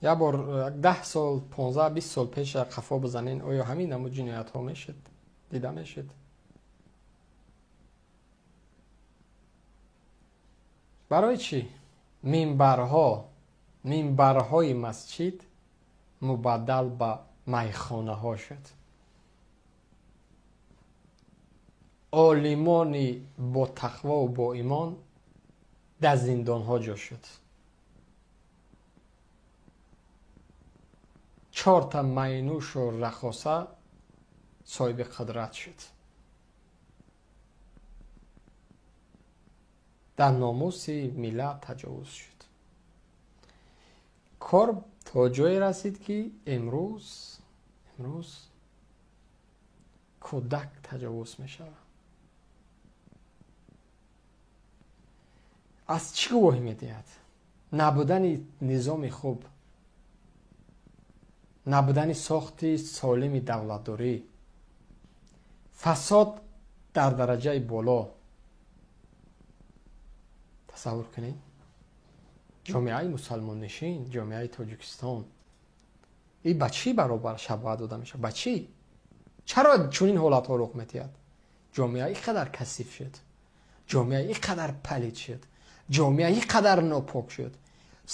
Як бор 10 сол, 15, 20 сол пеш қафо бизанен, оё ҳамин намуд ҷиноятҳо мешуд, дида мешуд? Барои чӣ минбарҳои масҷид мубаддал ба майхонаҳо шуд? Олимони бо тақвову бо имон дар зиндонҳо ҷо шуд. 4 майнӯшу рақоса соҳиби қудрат шуд. Дар номуси миллат таҷовуз шуд. Кор то ҷое расид, ки имрӯз кӯдак таҷовуз мешавад. Аз чӣ гувоҳӣ медиҳад? Набудани низоми хуб, набудани сохти солими давлатдорӣ, фасод дар дараҷаи боло. Тасаввур кунед, ҷомеаи мусалмоннишин, ҷомеаи Тоҷикистон ин ба чӣ баробар шабоҳат дода мешавад? Ба чӣ? Чаро чунин ҳолатҳо рух медиҳад? Ҷомеа ин қадар касиф шуд, ҷомеа ин қадар палид шуд, ҷомеа ин қадар нопок шуд.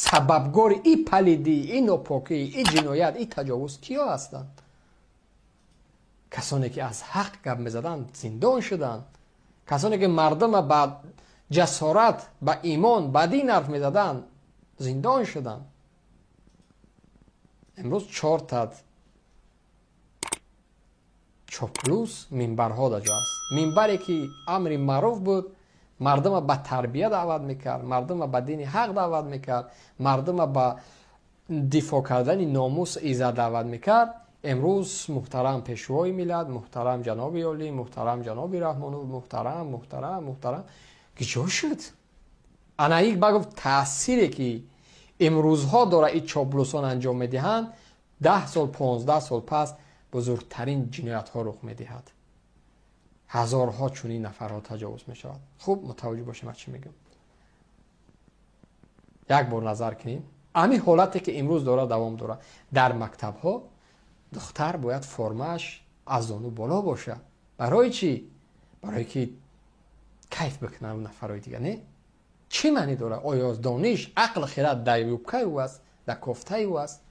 Сабабгори ин палидӣ, ин нопокӣ, ин ҷиноят, ин таҷовуз киё ҳастанд? Касоне ки аз ҳақ гап мезаданд зиндон шуданд. Касоне ки мардума ба ҷасорат, ба имон, ба дин ҳарф мезаданд зиндон шуданд. Имрӯз 4 чоплус минбарҳо дар ҷо аст. Минбаре ки амри маъруф буд, мардума ба тарбия даъват мекард, мардума ба дини ҳақ даъват мекард, мардума ба дифоъ кардани номус иззат даъват мекард. Имрӯз муҳтарам пешвои миллат, муҳтарам ҷаноби олӣ, муҳтарам ҷаноби Раҳмонов, муҳтарам, муҳтарам, муҳтарам ки ҷо шуд? Ана ик ба гуфт таъсире ки имрӯзҳо дора ин чоплусон анҷом медиҳанд, 10 сол, 15 сол пас бузургтарин ҷиноятҳо рух медиҳад. Ҳазорҳо чунин нафарҳо таҷовуз мешавад. Хуб мутаваҷҷӯҳ бошем ман чӣ мегӯям. Як бор назар кунем. Ҳамин ҳолате ки имрӯз дора давом дорад. Дар мактабҳо духтар бояд формааш аз зону боло бошад. Барои чӣ? Барои ки кайф бикунанд нафарҳои дигар, не? Чӣ маънӣ дорад? Оё дониш, ақл, хирад дар юбкаи ӯ аст, дар кофтаи ӯ аст?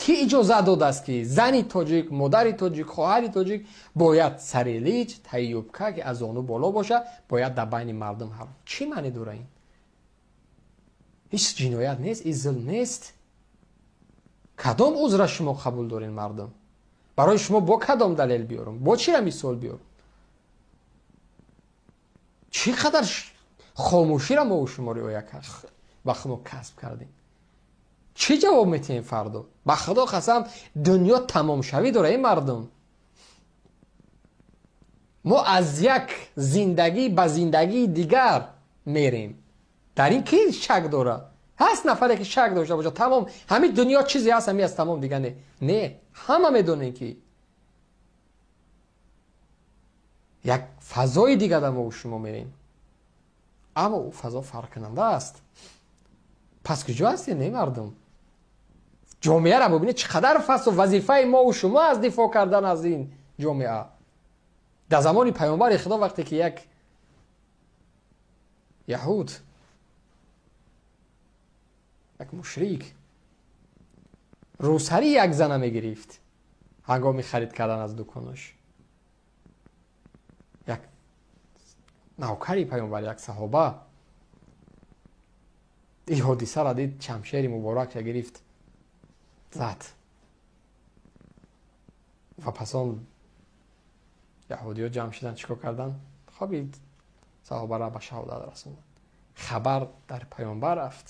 Ки иҷозат додааст, ки зани тоҷик, модари тоҷик, хоҳари тоҷик бояд сари лиҷ, таи юбка, ки аз зону боло бошад, бояд дар байни мардум ҳарф? Чӣ маънӣ дорад ин? Ҳеҷ ҷиноят нест, ин зулм нест. Кадом узра шумо қабул доред мардум? Барои шумо бо кадом далел биёрам? Бо чӣ мисол биёрам? Чӣ қадар хомӯширо мо шумо риоя ба хумо касб кардем? Чӣ ҷавоб метиҳем фардо? Ба худо қасам, дунё тамомшавӣ дора ин мардум. Мо аз як зиндагӣ ба зиндагии дигар мерем. Дар ин ки шак дора? Ҳаст нафаре ки шак дошта бошад, тамом ҳамин дунё чизе ҳаст, ҳамин аст, тамом, дигар не. Не, ҳама медонем ки як фазои дигар дар мо шумо мерем. Аммо ӯ фазо фарқкунанда аст. Пас куҷо ҳастем, не мардум? Ҷомеаро бубинед чӣ қадар фасод. Вазифаи мо ва шумо аз дифоъ кардан аз ин ҷомеа. Дар замони паёмбари худо вақте ки як яҳуд, як мушрик рӯсарии як зана мегирифт ҳангоми харид кардан аз дуконаш, як навкари паёмбар, як саҳоба ин ҳодисаро дид, шамшери муборакро гирифт, зад ва пас он яҳудиё ҷамъ шуданд, чӣ кор карданд? Хоб саҳобаро ба шаҳодат расонданд. Хабар дар паёмбар рафт.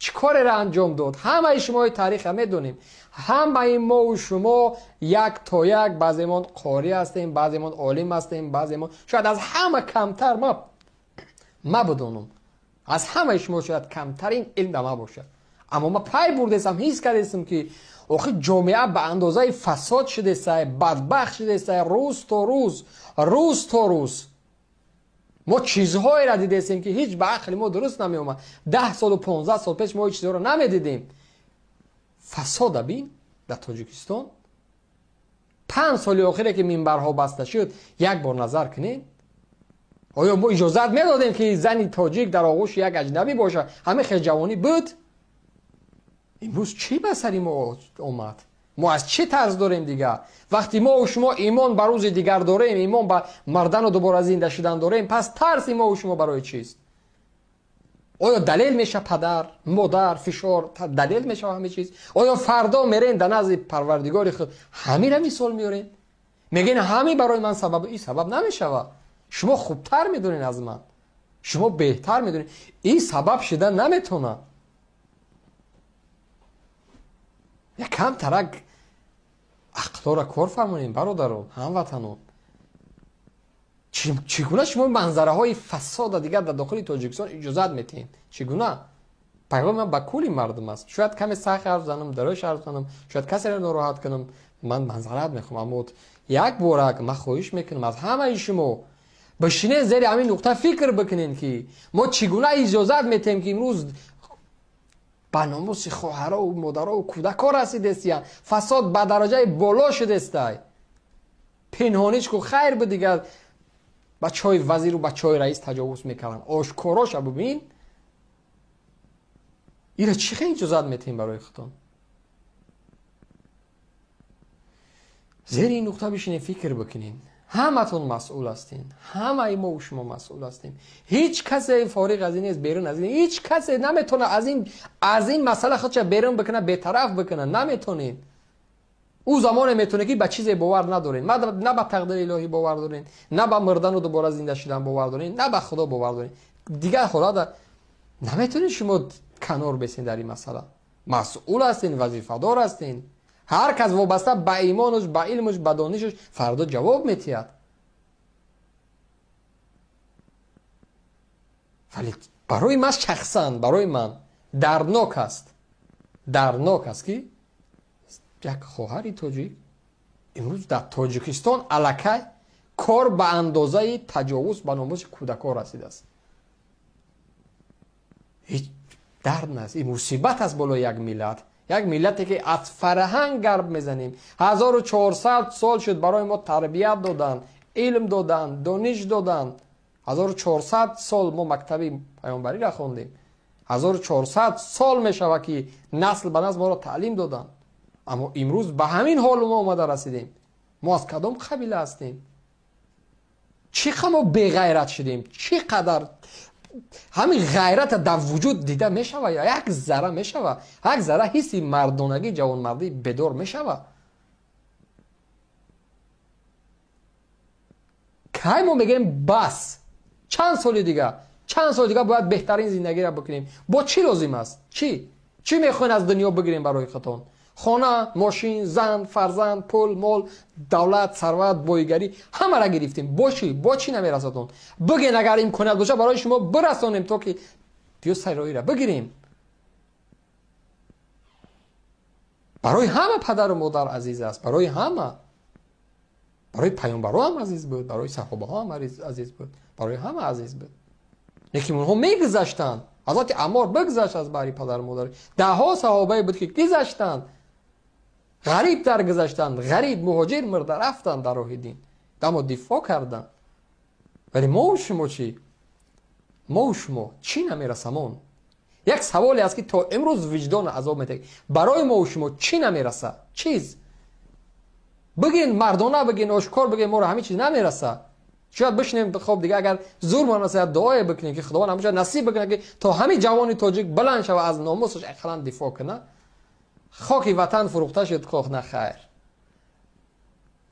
Чӣ кореро анҷом дод? Ҳамаи шумои тариха медонем. Ҳамаи мову шумо як то як, баъземон қорӣ ҳастем, баъземон олим ҳастем, баъземон шояд аз ҳама камтар ма будонам. Аз ҳамаи шумо шояд камтарин илм дар ма бошад. Аммо ма пай бурдесам, ҳис кардесам, ки охир ҷомеа ба андозаи фасод шудесай, бадбахт шудесай, рӯз то рӯз, рӯз то рӯз. Мо чизҳоеро дидесем, ки ҳеҷ ба ақли мо дуруст намеомад. 10 солу 15 сол пеш мо ин чизҳоро намедидем. Фасода бин дар Тоҷикистон 5 соли охире ки минбарҳо баста шуд, як бор назар кунед. Оё мо иҷозат медодем ки зани тоҷик дар оғӯши як аҷнабӣ бошад? Ҳамин хел ҷавонӣ буд. Имрӯз чӣ ба сари мо омад? Мо аз чӣ тарс дорем дигар? Вақти мо шумо имон ба рӯзи дигар дорем, имон ба мардану дубора зинда шудан дорем, пас тарси мо шумо барои чист? Оё далел меша падар, модар, фишор, далел мешава ҳама чиз? Оё фардо мерен дар назди парвардигори худ ҳамира мисол меорен? Мегӯен ҳами барои ман сабаб, ин сабаб намешава. Шумо хубтар медонед аз ман, шумо беҳтар медонед. Ин сабаб шуда наметавонад. Якам тарак ақлора кор фармонем, бародарон, ҳамватанон. Чӣ гуна шумо манзараҳои фасода дигар дар дохили Тоҷикистон иҷозат метиҳед? Чӣ гуна? Паёми ман ба кулли мардум аст. Шояд каме сахт ҳарф занам, дарош ҳарф занам, шояд касеро нороҳат кунам, ман манзарат мехоҳам. Аммо як борак ман хоҳиш мекунам аз ҳамаи шумо, бишинед зери ҳамин нуқта фикр бикунед, ки мо чӣ гуна иҷозат метиҳем, ки имрӯз ба номуси хоҳарову модарову кӯдакҳо расидестиянд, фасод ба дараҷаи боло шудестай. Пинҳониш ку хайр буд, дигар бачаҳои вазиру бачаҳои раис таҷовуз мекарданд. Ошкороша бубин. Ира чӣ хел иҷозат метиҳем барои худтон? Зери ин нуқта бишинед, фикр бикунед. Ҳаматон масъул ҳастин, ҳамаи мо шумо масъул ҳастем. Ҳеҷ касе фориғ аз ин нест, берун аз ин ҳеҷ касе наметавонад аз ин масъала худша берун бикунад, бетараф бикунад. Наметонед. Ӯ замоне метавонед, ки ба чизе бовар надоред, на ба тақдири илоҳӣ бовар доред, на ба мурдану дубора зинда шудан бовар доред, на ба Худо бовар доред. Дигар ҳолата наметавонед шумо канор бесен дар ин масъала. Масъул ҳастин, вазифадор ҳастин. Ҳар кас вобаста ба имонаш, ба илмаш, ба донишаш фардо ҷавоб метиҳад. Вале барои ман шахсан, барои ман дарднок аст. Дарднок аст, ки як хоҳари тоҷик имрӯз дар Тоҷикистон аллакай кор ба андозаи таҷовуз ба номуси кӯдакҳо расидааст. Ҳеҷ дард нест, ин мусибат аст болои як миллат. Як миллате ки аз фарҳанг гарб мезанем. 1400 сол шуд барои мо тарбият доданд, илм доданд, дониш доданд. 1400 сол мо мактаби паёмбариро хондем. 1400 сол мешавад, ки насл ба насл моро таълим доданд. Аммо имрӯз ба ҳамин ҳол мо омада расидем. Мо аз кадом қабила ҳастем? Чӣ қадр мо беғайрат шудем? Чӣ қадар ҳамин ғайрата дар вуҷуд дида мешавад? Як зарра мешавад, як зарра ҳисси мардонагӣ, ҷавонмардӣ бедор мешавад. Кай мо мегӯем бас? Чанд соли дигар, чанд соли дигар бояд беҳтарин зиндагиро бикунем? Бо чӣ лозим аст? Чӣ чӣ мехоҳем аз дунё бигирем барои худтон? Хона, мошин, зан, фарзанд, пул, мол, давлат, сарват, боигарӣ ҳамаро гирифтем. Бо чӣ? Бо чӣ намерасадон? Бигӯен, агар имконият боша барои шумо бирасонем, то ки биё сари роҳиро бигирем. Барои ҳама падару модар азиз аст, барои ҳама. Барои паёмбарҳо ҳам азиз буд, барои саҳобаҳо ҳам азиз буд, барои ҳама азиз буд. Лекин онҳо мегузаштанд. Ҳазрати Аммор бигзашт аз баҳри падару модар. Даҳҳо саҳобае буд, ки гузаштанд. Ғариб даргузаштанд, ғариб муҳоҷир мурда рафтанд дар роҳи дин, аммо дифоъ карданд. Вале мо шумо чӣ? Мо шумо чӣ намерасамон? Як саволе аст, ки то имрӯз виҷдон азоб метаҳад. Барои мо шумо чӣ намераса? Чиз бигин, мардона бигин, ошкор бигин, моро ҳамин чиз намераса. Шояд бишинем, хоб дига агар зур мо расад, дуое бикунем, ки Худованд ҳамеша насиб бикунад, ки то ҳамин ҷавони тоҷик баланд шава, аз номусаш ақаллан дифоъ кунад. Хоки ватан фурӯхта шуд, хох на хайр.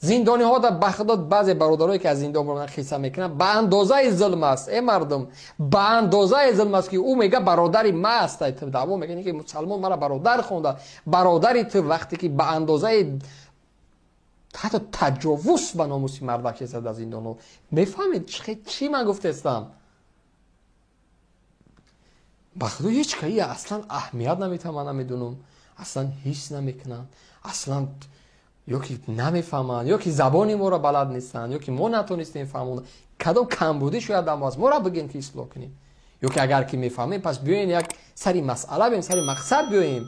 Зиндониҳо да ба Худо баъзе бародарое, ки аз зиндон баромадан қисса мекунанд, ба андозаи зулм аст. Э мардум, ба андозаи зулм аст, ки ӯ мега бародари ма аст. Даъво мекунӣ, ки мусалмон мара бародар хонда. Бародари ту вақте ки ба андозаи ҳатто таҷовуз ба номуси мардак шеста дар зиндонҳо, мефаҳмед чӣ ман гуфтестам? Ба Худо ҳеҷ каи аслан аҳамият наметавам, ман намедонам, аслан ҳис намекунанд, аслан ё ки намефаҳманд, ё ки забони моро балад нестанд, ё ки мо натонистем фаҳмонда. Кадом камбудӣ шояд дар мо аст, моро бигӯем, ки ислоҳ кунем. Ё ки агар ки мефаҳмем, пас биёем як сари масъала биёем, сари мақсад биёем.